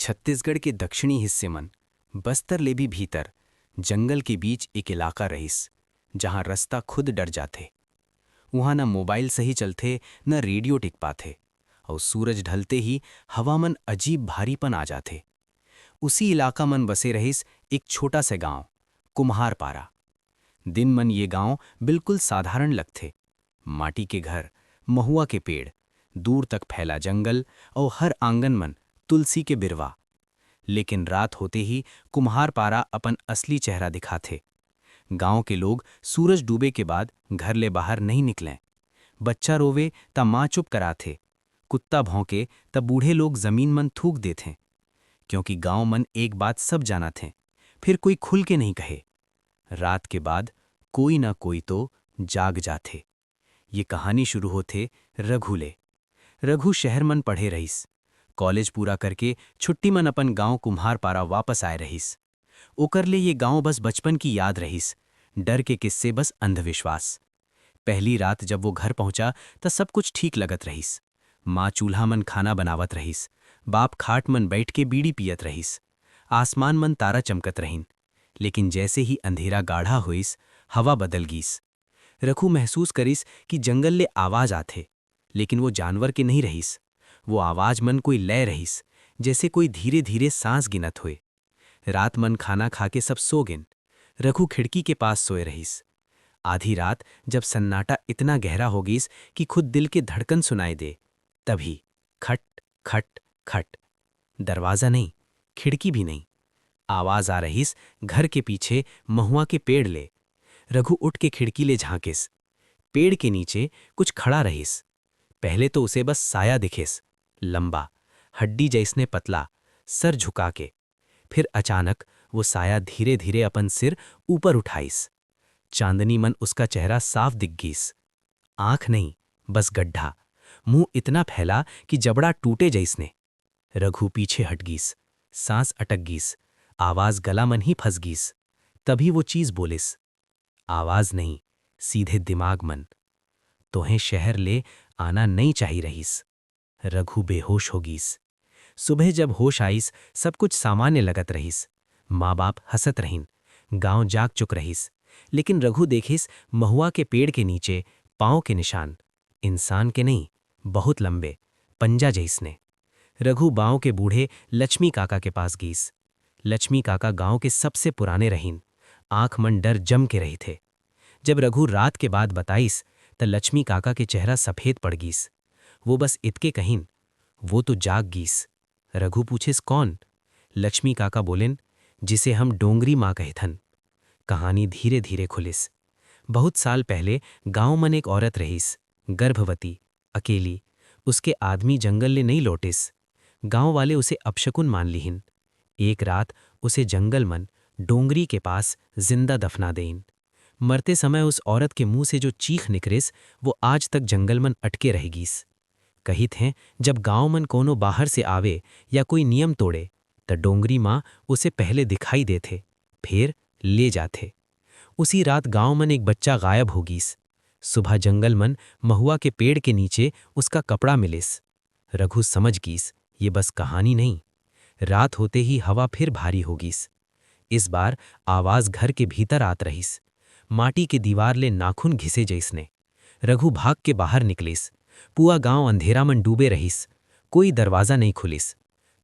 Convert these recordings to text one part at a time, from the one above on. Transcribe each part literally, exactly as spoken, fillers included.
छत्तीसगढ़ के दक्षिणी हिस्से मन, बस्तर ले भी भीतर, जंगल के बीच एक इलाका रहिस, जहां रस्ता खुद डर जाथे। उहां न मोबाइल सही चलथे, न रेडियो टिक पाथे, अउ सूरज ढलते ही हवा मन अजीब भारीपन आ जाथे। उसी इलाका मन बसे रहिस एक छोटा सा गांव, कुम्हारपारा। दिन मन ये गांव बिल्कुल साधारण लगथे। माटी के घर, महुआ के पेड़, दूर तक फैला जंगल अउ हर आंगन मन तुलसी के बिरवा। लेकिन रात होते ही कुम्हारपारा अपन असली चेहरा दिखाथे। गांव के लोग सूरज डूबे के बाद घर ले बाहर नहीं निकलें। बच्चा रोवे त माँ चुप कराथे, कुत्ता भौंके त बूढ़े लोग जमीन मन थूक देथें, क्योंकि गांव मन एक बात सब जानत हें, फिर कोई खुल के नहीं कहे। रात के बाद कोई ना कोई तो जाग जाथे। ये कहानी शुरू होथे रघु ले। रघु शहर मन पढ़े रहिस। कॉलेज पूरा करके छुट्टी मन अपन गांव कुम्हारपारा वापस आए रहिस। ओकर ले ये गांव बस बचपन की याद रहिस, डर के किस्से, बस अंधविश्वास। पहली रात जब वो घर पहुंचा, त सब कुछ ठीक लगत रहिस। माँ चूल्हा मन खाना बनावत रहिस, बाप खाट मन बैठ के बीड़ी पियत रहिस, आसमान मन तारा चमकत रहिन। लेकिन जैसे ही अंधेरा गाढ़ा होइस, हवा बदल गीस। रघु महसूस करिस कि जंगल ले आवाज आथे, लेकिन वो जानवर के नहीं रहिस। वो आवाज मन कोई लय रहिस, जैसे कोई धीरे-धीरे सांस गिनत होए। रात मन खाना खा के सब सो गिन। रघु खिड़की के पास सोए रहिस। आधी रात जब सन्नाटा इतना गहरा हो गईस कि खुद दिल के धड़कन सुनाई दे, तभी खट, खट, खट। दरवाजा नहीं, खिड़की भी नहीं। आवाज आ रहिस घर के पीछे महुआ के पेड़ ले। रघु उठ के खिड़की ले झांकिस। पेड़ के नीचे कुछ खड़ा रहिस। पहले तो उसे बस साया दिखिस, लंबा, हड्डी जैसने पतला, सर झुका के। फिर अचानक वो साया धीरे-धीरे अपन सिर ऊपर उठाइस। चांदनी मन उसका चेहरा साफ दिख गीस। आंख नहीं, बस गड्ढा। मुंह इतना फैला कि जबड़ा टूटे जैसने। रघु पीछे हट गीस, सांस अटक गीस, आवाज गला मन ही फंस गीस। तभी वो चीज बोलिस, आवाज नहीं, सीधे दिमाग मन, "तोहें शहर ले आना नहीं चाही रहिस।" रघु बेहोश हो गीस। सुबह जब होश आइस, सब कुछ सामान्य लगत रहिस। माँ बाप हंसत रहिन, गांव जाग चुक रहिस। लेकिन रघु देखिस महुआ के पेड़ के नीचे पांव के निशान, इंसान के नहीं, बहुत लंबे, पंजा जैसने। रघु बांव के बूढ़े लक्ष्मी काका के पास गीस। लक्ष्मी काका गांव के सबसे पुराने रहिन, आंख मन डर जम के रहिथे। जब रघु रात के बात बताइस, त लक्ष्मी काका के चेहरा सफेद पड़ गीस। वो बस इतके कहिन, "वो तो जाग गीस।" रघु पूछिस, "कौन?" लक्ष्मी काका बोलिन, "जिसे हम डोंगरी माँ कहिथन।" कहानी धीरे-धीरे खुलिस। बहुत साल पहले गांव मन एक औरत रहिस, गर्भवती, अकेली। उसके आदमी जंगल ले नइ लौटिस। गांव वाले उसे अपशकुन मान लिहिन। एक रात उसे जंगल मन डोंगरी के पास जिंदा दफना देइन। मरते समय उस औरत के मुंह से जो चीख निकरिस, वो आज तक जंगल मन अटके रह गीस। कहित हें, जब गांव मन कोनो बाहर से आवे या कोई नियम तोड़े, त डोंगरी मां उसे पहले दिखाई देथे, फेर ले जाथे। उसी रात गांव मन एक बच्चा गायब हो गीस। सुबह जंगल मन महुआ के पेड़ के नीचे उसका कपड़ा मिलिस। रघु समझ गीस, ये बस कहानी नहीं। रात होते ही हवा फिर भारी हो गीस। इस बार आवाज घर के भीतर आत रहिस, माटी के दीवार ले नाखून घिसे जइसने। रघु भाग के बाहर निकलिस। पूरा गांव अंधेरा मन डूबे रहिस। कोई दरवाजा नहीं खुलिस।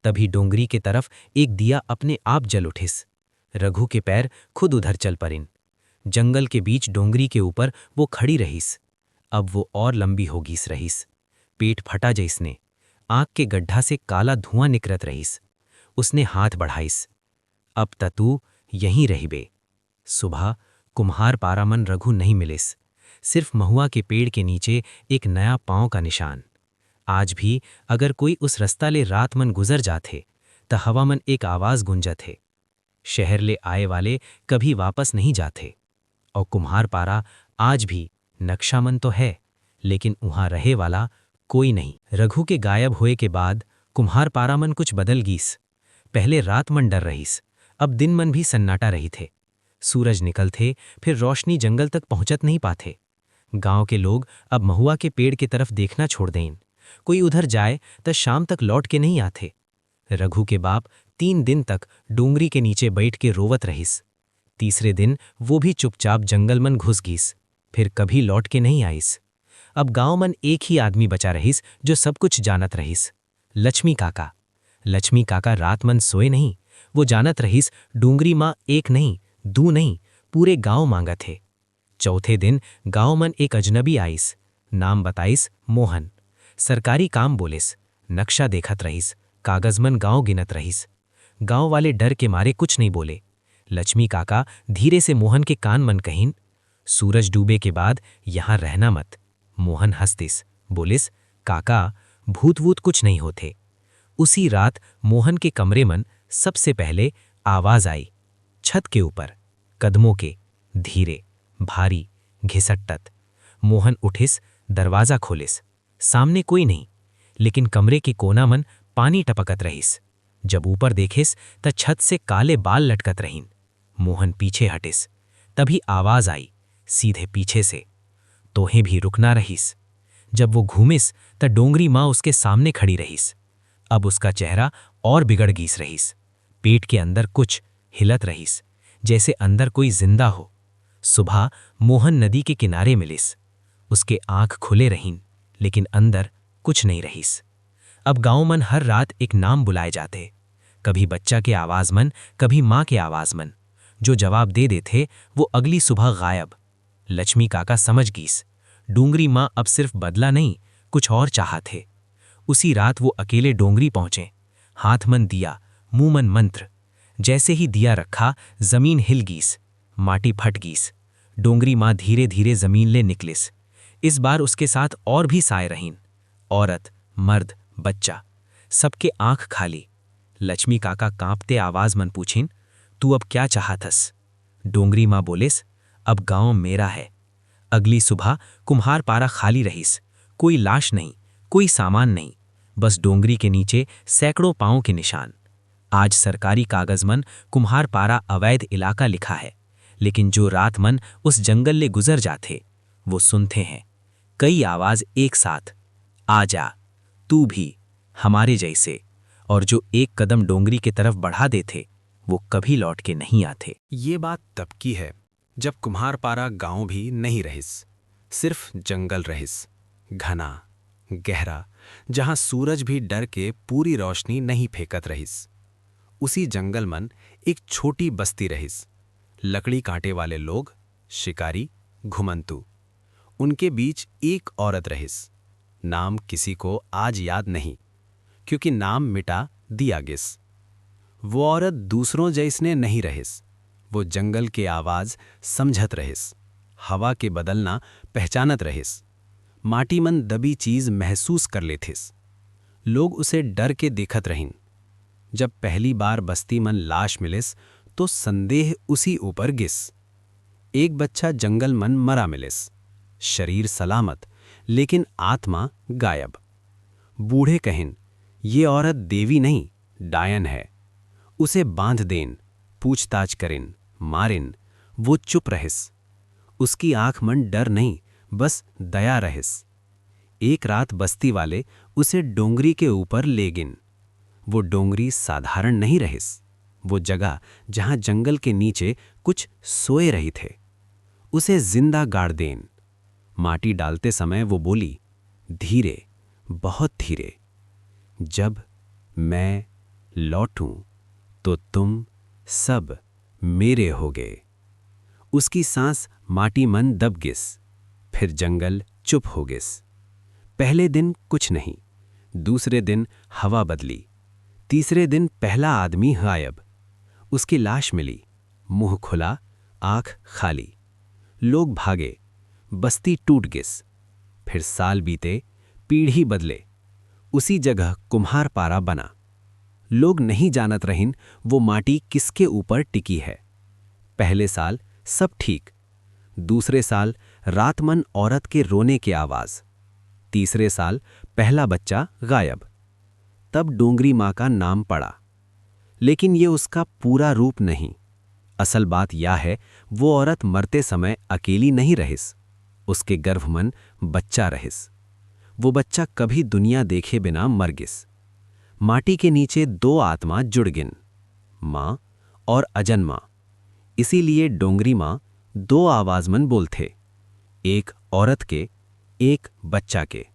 तभी डोंगरी के तरफ एक दिया अपने आप जल उठिस। रघु के पैर खुद उधर चल परिन। जंगल के बीच डोंगरी के ऊपर वो खड़ी रहिस। अब वो और लंबी हो गीस रहिस। पेट फटा जइसने। आंख के गड्ढा से काला धुआं निकरत रहिस। उसने हाथ बढ़ाइस। "अब त तू यहीं रहिबे।" सुबह कुम्हार पारा मन रघु नहीं मिलिस, सिर्फ महुआ के पेड़ के नीचे एक नया पांव का निशान। आज भी अगर कोई उस रस्ता ले रात मन गुजर जाथे, त हवा मन एक आवाज गुंजत हे, "शहर ले आए वाले कभी वापस नहीं जाथे।" और कुम्हार पारा आज भी नक्शा मन तो है, लेकिन उहां रहे वाला कोई नहीं। रघु के गायब होए के बाद कुम्हार पारा मन कुछ बदल गीस। पहले रात मन डर रहिस, अब दिन मन भी सन्नाटा रहिथे। सूरज निकलथे, फिर रोशनी जंगल तक पहुंचत नहीं पाथे। गांव के लोग अब महुआ के पेड़ के तरफ देखना छोड़ देन। कोई उधर जाए, त शाम तक लौट के नहीं आथे। रघु के बाप तीन दिन तक डोंगरी के नीचे बैठ के रोवत रहिस। तीसरे दिन वो भी चुपचाप जंगल मन घुस गीस, फिर कभी लौट के नहीं आइस। अब गांव मन एक ही आदमी बचा रहिस, जो सब कुछ जानत रहिस, लक्ष्मी काका। लक्ष्मी काका रात मन सोए नहीं, वो जानत रहिस, डोंगरी माँ एक नहीं, दू नहीं, पूरे गांव मांगत हे। चौथे दिन गांव मन एक अजनबी आइस, नाम बताइस मोहन। सरकारी काम बोलिस, नक्शा देखत रहिस, कागज मन गांव गिनत रहिस। गांव वाले डर के मारे कुछ नहीं बोले। लक्ष्मी काका धीरे से मोहन के कान मन कहिन, "सूरज डूबे के बाद यहां रहना मत।" मोहन हंस दिस, बोलिस, "काका, भूत वूत कुछ नहीं होते।" उसी रात मोहन के कमरे मन सबसे पहले आवाज आई, छत के ऊपर, कदमों के, धीरे, भारी, घिसटत। मोहन उठिस, दरवाजा खोलिस। सामने कोई नहीं, लेकिन कमरे के कोना मन पानी टपकत रहिस। जब ऊपर देखिस, त छत से काले बाल लटकत रहिन। मोहन पीछे हटिस, तभी आवाज आई, सीधे पीछे से, "तोहे भी रुकना रहिस।" जब वो घूमिस, त डोंगरी माँ उसके सामने खड़ी रहिस। अब उसका चेहरा और बिगड़ गीस रहिस। पेट के अंदर कुछ हिलत रहिस, जैसे अंदर कोई जिंदा हो। सुबह मोहन नदी के किनारे मिलिस। उसके आंख खुले रहिन, लेकिन अंदर कुछ नहीं रहिस। अब गांव मन हर रात एक नाम बुलाए जाते, कभी बच्चा के आवाज मन, कभी माँ के आवाज मन। जो जवाब दे देते, वो अगली सुबह गायब। लक्ष्मी काका समझ गीस, डोंगरी माँ अब सिर्फ बदला नहीं, कुछ और चाहत हे। उसी रात वो अकेले डोंगरी पहुंचे, हाथ मन दिया, मुंह मन मंत्र। जैसे ही दिया रखा, जमीन हिल गीस, माटी फट गीस। डोंगरी माँ धीरे-धीरे जमीन ले निकलिस। इस बार उसके साथ और भी साय रहीन, औरत, मर्द, बच्चा, सबके आंख खाली। लक्ष्मी काका कांपते आवाज मन पूछिन, "तू अब क्या चाहत हस?" डोंगरी माँ बोलिस, "अब गांव मेरा है।" अगली सुबह कुम्हार पारा खाली रहिस, कोई लाश नहीं, कोई सामान नहीं, बस डोंगरी के नीचे सैकड़ों पांव के निशान। आज सरकारी कागज मन कुम्हार पारा अवैध इलाका लिखा है, लेकिन जो रात मन उस जंगल ले गुजर जाथे, वो सुनते हैं कई आवाज एक साथ, "आ जा, तू भी हमारे जैसे।" और जो एक कदम डोंगरी के तरफ बढ़ा देथे, वो कभी लौट के नहीं आथे। ये बात तब की है, जब कुम्हारपारा गांव भी नहीं रहिस, सिर्फ जंगल रहिस, घना, गहरा, जहां सूरज भी डर के पूरी रोशनी नहीं फेंकत रहिस। उसी जंगल मन एक छोटी बस्ती रहिस। लकड़ी कांटे वाले लोग, शिकारी, घुमंतू। उनके बीच एक औरत रहिस। नाम किसी को आज याद नहीं, क्योंकि नाम मिटा दिया गिस। वो औरत दूसरों जैसने नहीं रहिस। वो जंगल के आवाज समझत रहिस, हवा के बदलना पहचानत रहिस, माटी मन दबी चीज महसूस कर लेथिस। लोग उसे डर के देखत रहिन। जब पहली बार बस्ती मन लाश मिलिस, तो संदेह उसी ऊपर गिस। एक बच्चा जंगल मन मरा मिलिस, शरीर सलामत, लेकिन आत्मा गायब। बूढ़े कहिन, "ये औरत देवी नहीं, डायन है। उसे बांध देन, पूछताछ करिन, मारिन।" वो चुप रहिस। उसकी आंख मन डर नहीं, बस दया रहिस। एक रात बस्ती वाले उसे डोंगरी के ऊपर ले गिन। वो डोंगरी साधारण नहीं रहिस। वो जगह, जहां जंगल के नीचे कुछ सोए रहिथे, उसे जिंदा गाड़ देन। माटी डालते समय वो बोली, "धीरे, बहुत धीरे, जब मैं लौटूं, तो तुम सब मेरे होगे।" उसकी सांस माटी मन दब गिस, फिर जंगल चुप हो गिस। पहले दिन कुछ नहीं, दूसरे दिन हवा बदली, तीसरे दिन पहला आदमी गायब। उसकी लाश मिली, मुंह खुला, आंख खाली। लोग भागे, बस्ती टूट गिस। फिर साल बीते, पीढ़ी बदले, उसी जगह कुम्हार पारा बना। लोग नहीं जानत रहिन, वो माटी किसके ऊपर टिकी है। पहले साल सब ठीक, दूसरे साल रात मन औरत के रोने के आवाज, तीसरे साल पहला बच्चा गायब। तब डोंगरी माँ का नाम पड़ा, लेकिन ये उसका पूरा रूप नहीं। असल बात यह है, वो औरत मरते समय अकेली नहीं रहिस, उसके गर्भ मन बच्चा रहिस। वो बच्चा कभी दुनिया देखे बिना मर गिस। माटी के नीचे दो आत्मा जुड़ गिन, माँ और अजन माँ। इसीलिए डोंगरी माँ दो आवाज मन बोलथे, एक औरत के, एक बच्चा के।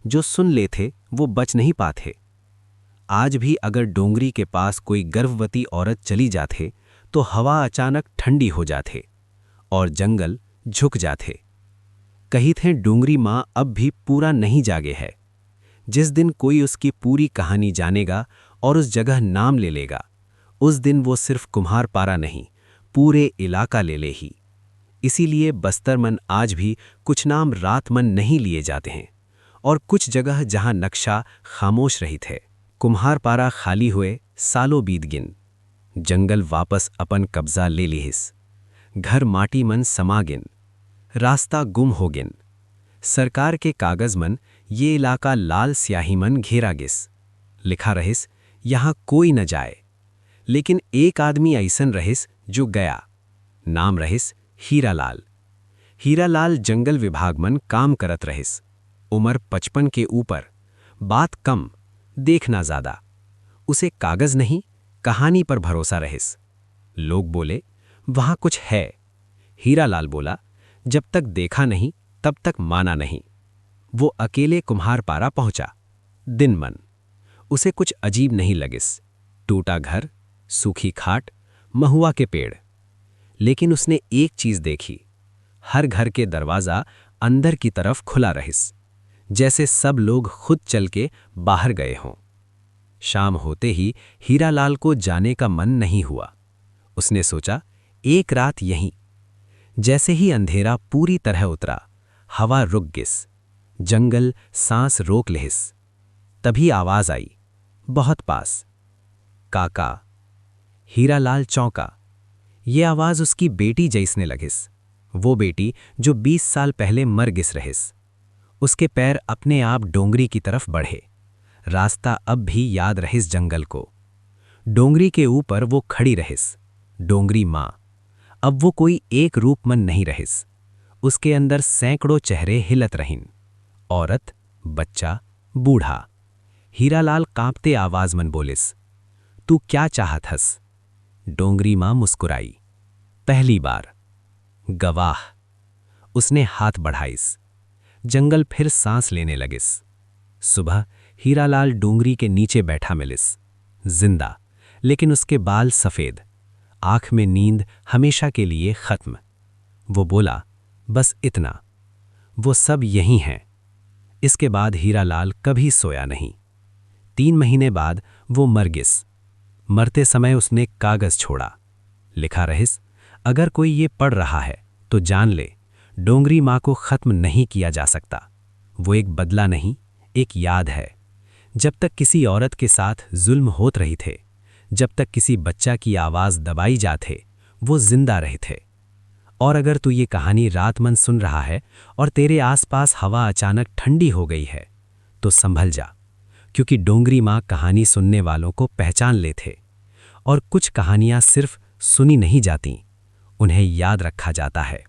जो सुन लेथे, वो बच नहीं पाथे। आज भी अगर डोंगरी के पास कोई गर्भवती औरत चली जाथे, तो हवा अचानक ठंडी हो जाथे और जंगल झुक जाथे। कहिथे, डोंगरी माँ अब भी पूरा नहीं जागे है। जिस दिन कोई उसकी पूरी कहानी जानेगा और उस जगह नाम ले लेगा, उस दिन वो सिर्फ कुम्हारपारा नहीं, पूरे इलाका ले लेही। इसीलिए बस्तर मन आज भी कुछ नाम रात मन नहीं लिए जाते हैं, और कुछ जगह जहाँ नक्शा खामोश रहिथे। कुम्हारपारा खाली हुए सालों बीत गिन। जंगल वापस अपन कब्जा ले लिहिस। घर माटी मन समा गिन। रास्ता गुम हो गिन। सरकार के कागज मन ये इलाका लाल स्याही मन घेरा गिस। लिखा रहिस, "यहाँ कोई न जाए।" लेकिन एक आदमी अइसन रहिस जो गया। नाम रहिस हीरालाल। हीरालाल जंगल विभाग मन काम करत रहिस। उमर पचपन के ऊपर, बात कम, देखना ज्यादा। उसे कागज नहीं, कहानी पर भरोसा रहिस। लोग बोले, "वहाँ कुछ है।" हीरालाल बोला, "जब तक देखा नहीं, तब तक माना नहीं।" वो अकेले कुम्हारपारा पहुंचा। दिन मन। उसे कुछ अजीब नहीं लगिस। टूटा घर, सूखी खाट, महुआ के पेड़। लेकिन उसने एक चीज देखी, हर घर के दरवाजा अंदर की तरफ खुला रहिस, जैसे सब लोग खुद चल के बाहर गए हों। शाम होते ही हीरालाल को जाने का मन नहीं हुआ। उसने सोचा, "एक रात यहीं।" जैसे ही अंधेरा पूरी तरह उतरा, हवा रुक गिस, जंगल सांस रोक लेहिस। तभी आवाज आई, बहुत पास, "काका।" हीरालाल चौंका। ये आवाज उसकी बेटी जैसने लगिस, वो बेटी जो बीस साल पहले मर गिस रहिस। उसके पैर अपने आप डोंगरी की तरफ बढ़े। रास्ता अब भी याद रहिस जंगल को। डोंगरी के ऊपर वो खड़ी रहिस, डोंगरी माँ। अब वो कोई एक रूप मन नहीं रहिस। उसके अंदर सैकड़ों चेहरे हिलत रहिन। औरत, बच्चा, बूढ़ा। हीरालाल कांपते आवाज मन बोलिस, "तू क्या चाहत हस?" डोंगरी माँ मुस्कुराई। पहली बार। "गवाह।" उसने हाथ बढ़ाइस। जंगल फिर सांस लेने लगिस। सुबह हीरालाल डोंगरी के नीचे बैठा मिलिस। जिंदा, लेकिन उसके बाल सफेद। आंख में नींद हमेशा के लिए खत्म। वो बोला, "बस इतना। वो सब यहीं हैं।" इसके बाद हीरालाल कभी सोया नहीं। तीन महीने बाद वो मर गिस। मरते समय उसने कागज छोड़ा। लिखा रहिस, "अगर कोई ये पढ़ रहा है, तो जान ले, डोंगरी माँ को खत्म नहीं किया जा सकता। वो एक बदला नहीं, एक याद है।" जब तक किसी औरत के साथ जुल्म होत रहिथे, जब तक किसी बच्चा की आवाज दबाई जाथे, वो जिंदा रहिथे। और अगर तू ये कहानी रात मन सुन रहा है और तेरे आसपास हवा अचानक ठंडी हो गई है, तो संभल जा, क्योंकि डोंगरी माँ कहानी सुनने वालों को पहचान लेथे। और कुछ कहानियाँ सिर्फ सुनी नहीं जाती, उन्हें याद रखा जाता है।